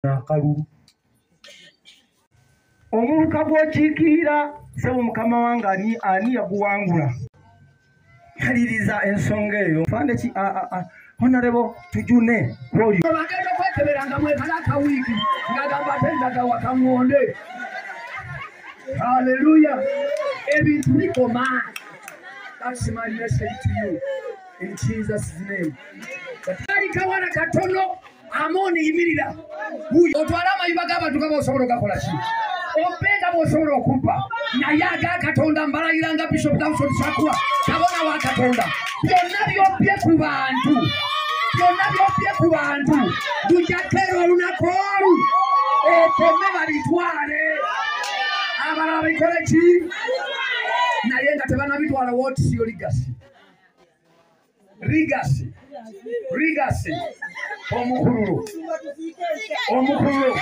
Akalulu omuluka gw'okiikirira ssebo mukama wange ani yaguwangula? Maliriza ensonga eyo. Fande ki Honorable Tujune kwoli bagenda okwekeberanga mwekala akawiiki ng'agamba ate ndagawa kaŋŋonde. Haleluya, ebintu bikoma. That's my message to you in Jesus' name. Kali kawala katono Amoni yimirira otwale amayumba g'abantu gaba osobola ogakola ki openga bw'osobola okumpa naye aga Katonda mbalayiranga Bishop Dawson Sakwa kabona wa Katonda byonna byobbye ku bantu, byonna byobbye ku bantu. Tujja keera olunaku olu okome babitwale abalala bikole ki naye nga tebanabitwala. What's your legacy? Legacy, legacy. Omukululo, omukululo,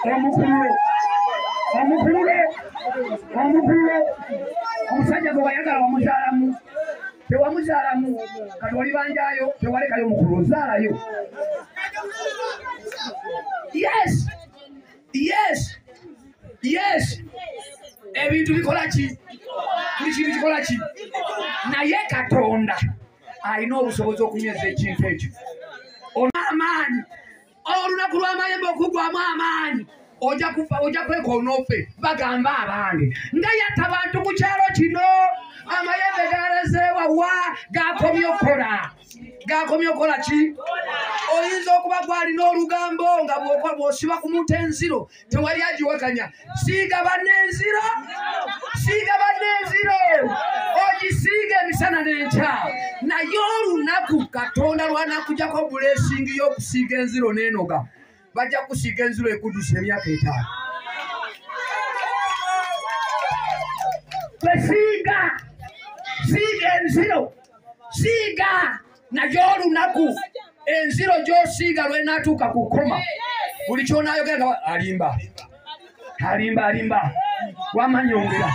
omukululo, omukululo, omukululo. Omusajja gwe wayagala wamuzaalamu, tewamuzaalamu kati olibanjayo tewalekayo mukululo, zaalayo. Yes, yes, yes. Ebintu bikola ki? Buli kintu kikola ki? Naye Katonda alina obusobozi okunyweza ekintu ekyo. Amaanyi olunaku lw'amayembe okugwamu amaanyi ojja kufa, ojja kwekoona ofe. Bagamba abange nga yatta bantu ku kyalo kino, amayembe galezeewa wa gakomye okukola, gakomye okukola ki? Oyinza okuba gwalina olugambo nga bw'osiba ku muntu enziro tewali agiwakanya. Siiga banne enziro, siiga banne enziro, ogisiiga emisana n'enkya. Naye olunaku Katonda lw'anaakuggyako bulesingi y'okusiiga enziro n'enoga, bajja kusiiga enziro ekuddusa emyaka 5. Bwe siiga, siiga enziro, siiga. Naye olunaku enziro gy'osiiga lw'enaatuuka ku kkoma, buli ky'onaayogera nga alimba, alimba, alimba, wamanyongera.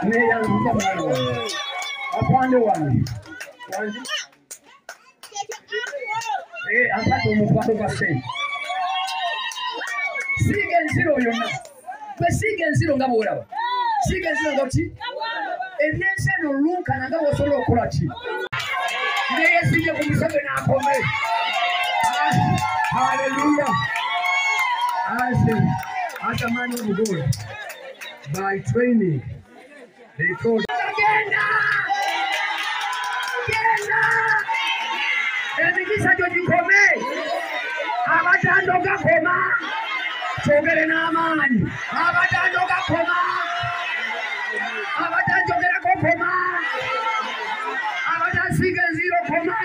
Neyanziza mwana wange, afande wange wange ampadde omutwalo gwa ssente. Siiga enziro yonna, gwe siiga enziro nga bw'olaba, siiga enziro nga ki ebyensi eno lunkana nga bw'osobola okukola ki. Neyesimbye ku Museveni akome. Haleluya. As a man of God by training, they told genda genda emikisa gyo gikome, abatando gakoma. Twogere n'amaanyi, abatando gakoma, abatanjogerako koma, abatasiiga enziro koma,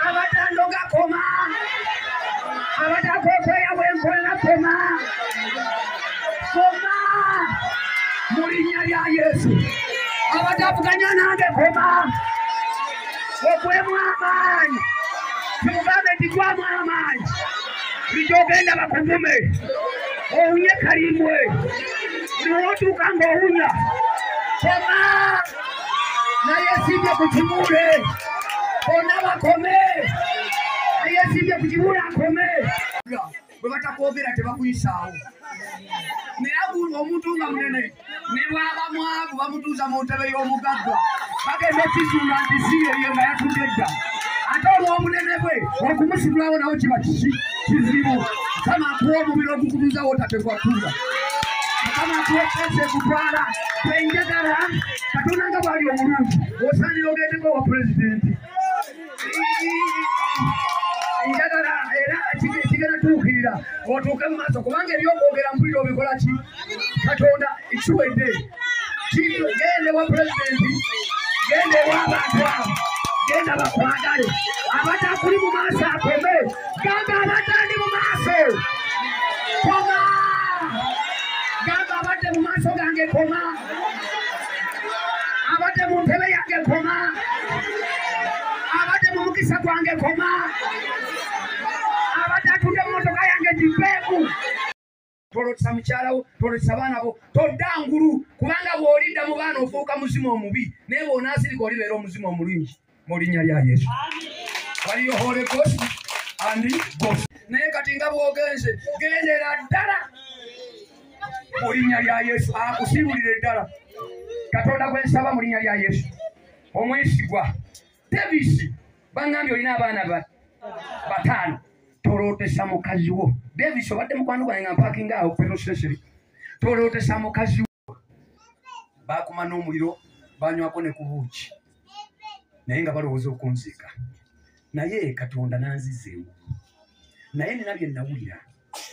abatando gakoma, abatakwekwera bwenkolera koma, koma mu linnya lya Yesu. Abatavuganya nange koma, okwemu amaanyi, tumugambe nti gwamu amaanyi. Bulijjo ogenda bakuvume, owunye kalimbwe, buli w'otuuka ng'owunya koma. Naye sibye ku kibuule bonna bakome, naye sibye ku kibuule akome. Bwe batakwogera tebakuyisaawo. Naye omuntu nga munene ne bw'aba mwavu bamutuuza mu ntebe y'omugagga, bagenda okizuula nti si yeyo nga yatudde dda. Ate olw'obunene bwe okumusitulawo nawo kiba kiki kizibu. Mukama akuwa omubiri ogukutuuzawo otatekwa tuula. Mukama akuwa pesa ekutwala. Twenjagala Katonda nga bw'ali omulungi, osaanira ogendeko wa pulezidenti. Njagala era kigenda tuukirira otuuke mu maaso, kubanga ebyokwogera mpulira obikola ki Katonda kiwedde. Gende wa pulezidenti, genda ew'abantu abo, genda bakwagale. Abatakuli mu maaso akome, gamba abatandi mu maaso koma, gamba abadde mu maaso gange koma, abadde mu ntebe yange koma, abadde mu mukisa gwange koma, abadde atudde mu motoka yange giveemu. Tolo. Tolotesa mukyala wo, tolotesa baana bo, todda ngulu, kubanga bw'olidda mu baana ofuuka muzimu omubi, naye bw'onaasirika olibeera omuzimu omulungi mu linnya lya Yesu. Waliyo Holy Ghost and Ghost. Naye kati nga bw'ogenze, gendera ddala mu linnya lya Yesu, akusiibulire ddala. Katonda gwe nsaba mu linnya lya Yesu omwesigwa. Davis, bangambye olina abaana bataano, tolootesa mukazi wo. Davis obadde mukwano gwange nga mpakinga awo petrol station. Tolootesa mukazi wo. Baakuma n'omuliro, banywako ne ku buugi, naye nga balowooza okunziika. Naye Katonda n'anziza engulu. Naye nina bye nawulira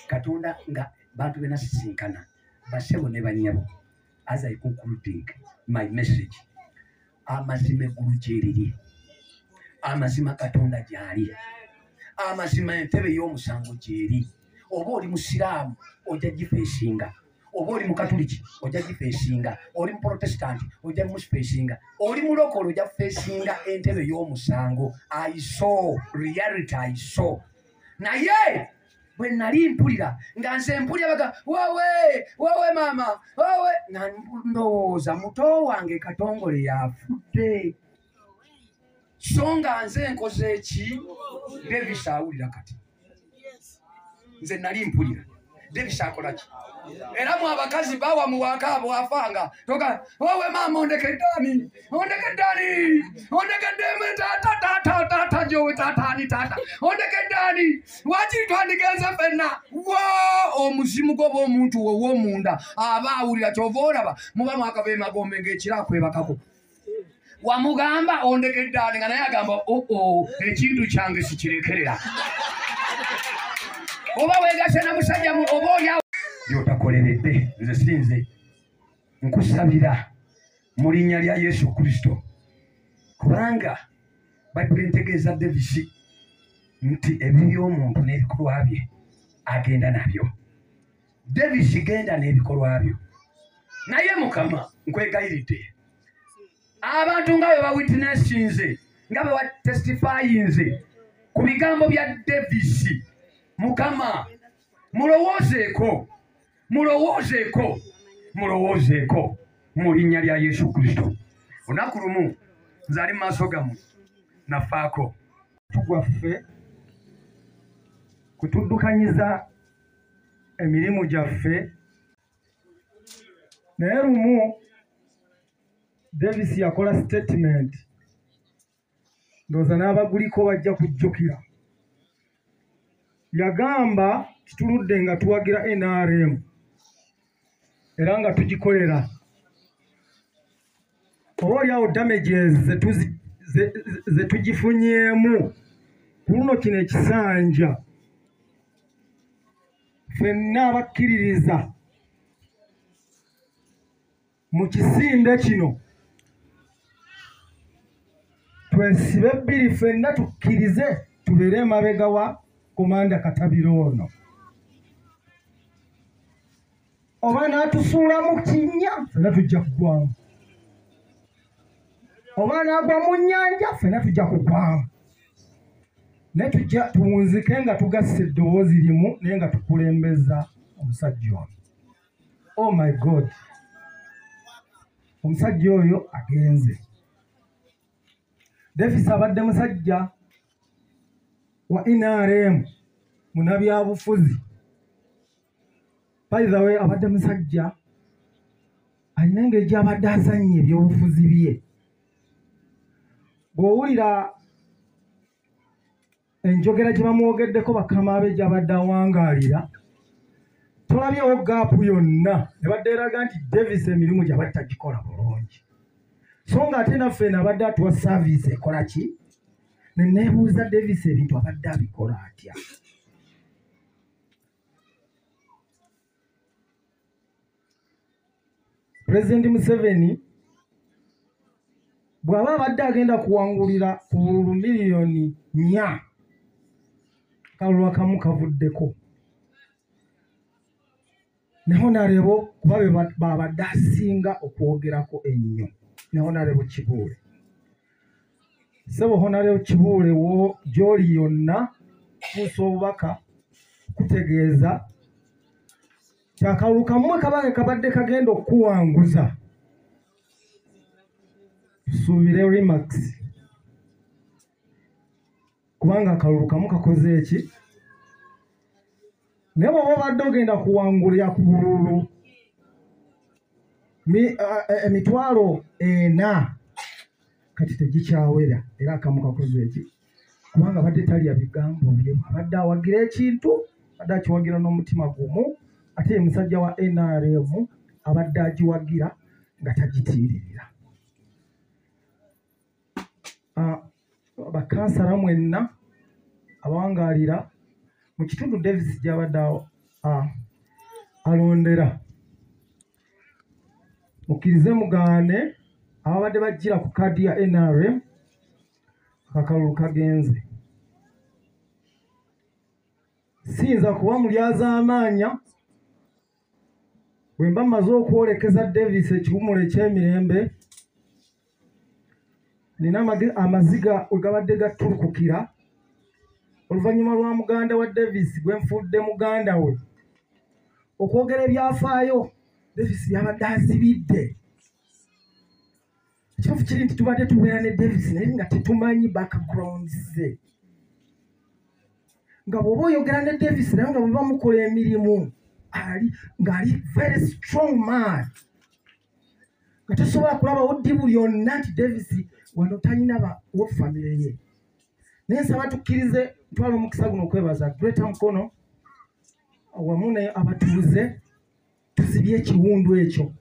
Katonda nga bantu be nasisinkana, bassebo ne bannyabo. As I concluding my message, amazima eggulu gye riri, amazima Katonda gy'ali, amazima entebe y'omusango gy'eri. Oba oli musiraamu ojja gifeesinga, oba oli mukatuliki ojja gifeesinga, oli muprotestanti ojja mufeesinga, oli mulokole ojja kufeesinga entebe y'omusango. I saw reality, I saw. Naye bwe nali mpulira nga nze mpulira baga wowe wowe maama wowe, nga ndowooza muto wange Katongole yafudde, so nga nze nkoze eki? Davis awulira kati nze nali mpulira. Davis akola ki? Era mu abakazi bawa muwaka abo afanga toka wowe maama ondekedde ani, ondekedde ani, ondekedde tata tata tata jowe tata ani tata ondekedde ani, wakiri twandigenze ffenna. Wo omuzimu gwo omuntu ow'omunda aba awulira. Kyova olaba muba mwakava emagombe ng'ekiro akwebakako, wamugamba ondekedde ani, nga naye agamba oo ekintu kyange sikirekerera. Oba weegase na musajja oba oli awo gy'otakoleredde. Nze sinze nkusabira mu linnya lya Yesu Kristo, kubanga Bayibuli entegeeza Davis nti ebibi by'omuntu n'ebikolwa bye agenda nabyo. Davis genda n'ebikolwa byo. Naye Mukama nkwegayiridde, abantu nga bwe bawitnessinze, nga bwe batestifyinze ku bigambo bya Davis, Mukama mulowoozeeko, mulowoozeeko, mulowoozeeko mu linnya lya Yesu Kristo. Olunaku lumu nze ali mu maaso gammwe nafaako. Tugwaffe kutuddukanyiza emirimu gyaffe. Naye lumu Davis yakola statement, ndowooza n'abaguliko bajja kujjukira. Yagamba kituludde nga tuwagira NRM era nga tugikolera, oba oliawo damages ze tugifunyeemu ku luno kino ekisanja. Ffenna abakkiririza mu kisinde kino twesibe bbiri, ffenna tukkirize tubeere emabega wa Komanda Katabiro ono. Oba n'atusuula mu kinnya ffenna tujja kugwamu, oba n'agwa mu nnyanja ffenna tujja kugwamu, naye tujja tuwunzike nga tugasse eddoboozi limu, naye nga tukulembeza omusajja ono. Oh my God, omusajja oyo agenze. Davis abadde musajja wa NRM, munnabyabufuzi. By the way, abadde musajja alina engeri gy'abadde azannya ebyobufuzi bye. Bw'owulira enjogera gye bamwogeddeko bakama be gy'abadde awangaalira, tolabyewo gaapu yonna ebadde eraga nti Davis emirimu gy'abadde tagikola bulungi. So ng'ate naffe eno abadde atuwa saaviisi ekola ki? Ne neebuuza Davis ebintu abadde abikola atya? Pulezidenti Museveni bw'aba abadde agenda kuwangulira ku bululu 4 miliyoni, kalulu akamu kavuddeko, ne Honorable kuba be babadde asinga okwogerako ennyo, ne Honorable Kibuule. Ssebo Honorable Kibuule, wo gy'oli yonna tuusa obubaka kutegeeza Akalulu kammwe kabange kabadde kagenda okuwanguza. Tusuubire remarks. Kubanga akalulu kamu kakoze eki? Naye bw'oba obadde ogenda kuwangulira ku bululu emitwalo 4 kati tegikyawera era akamu kakoze eki? Kubanga abadde talya bigambo bye, abadde awagira ekintu, abadde akiwagira n'omutima gumu, ate ye musajja wa NRM abadde agiwagira nga tagitiiririra. Bakansala mwenna abawangaalira mu kitundu Davis gy'abadde alondera, mukkirize mugaane ababadde bajjira ku kaadi ya NRM, akakalulu kagenze. Siyinza kuba mulyazaamaanya bwe mba mmaze okwolekeza Davis ekiwummulo eky'emirembe, nina amaziga we gabadde gattulukukira oluvannyuma lwa muganda wa Davis gwe nfudde muganda we okwogera ebyafaayo Davis byabadde azibidde. Ekituufu kiri nti tubadde tubeera ne Davis naye nga tetumanyi background ze, nga bw'oba oyogera ne Davis naye nga bwe bamukola emirimu ali ng'ali very strong man, nga tosobola kulabawo ddibu lyonna nti Davis wano talina wo famire ye. Naye nsaba tukkirize ntwala omukisa guno okwebaza Greater Mukono wamu ne abatuuze tuzibye ekiwundu ekyo.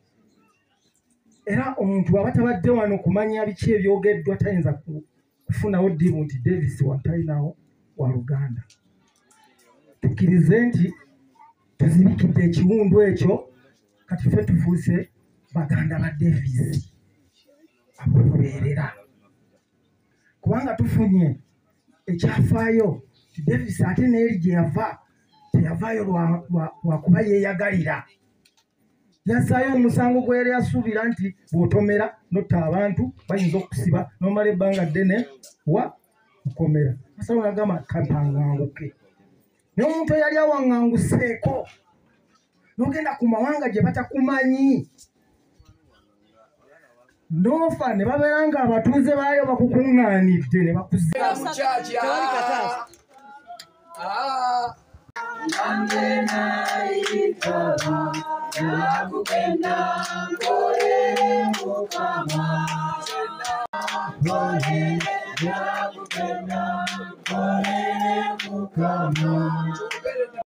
Era omuntu bw'aba tabadde wano kumanya biki ebyogeddwa tayinza kufunawo ddibu nti Davis wano talinawo wa Luganda. Tukkirize nti tuzibikidde ekiwundu ekyo, kati ffe tufuuse baganda ba Davis ab'olubeerera, kubanga tufunye ekyafaayo nti Davis ate n'eri gye yava teyavaayo lwakuba yeeyagalira, yassaayo omusango gwe yali asuubira nti bw'otomera n'otta abantu bayinza okukusiba n'omala ebbanga ddene wa kukomera. Masalo n'agamba kampaŋŋanguke. Naye omuntu eyali awaŋŋanguseeko n'ogenda ku mawanga gye batakumanyi n'ofa ne babeera nga abatuuze baayo bakukuŋŋaanidde ne bakuze.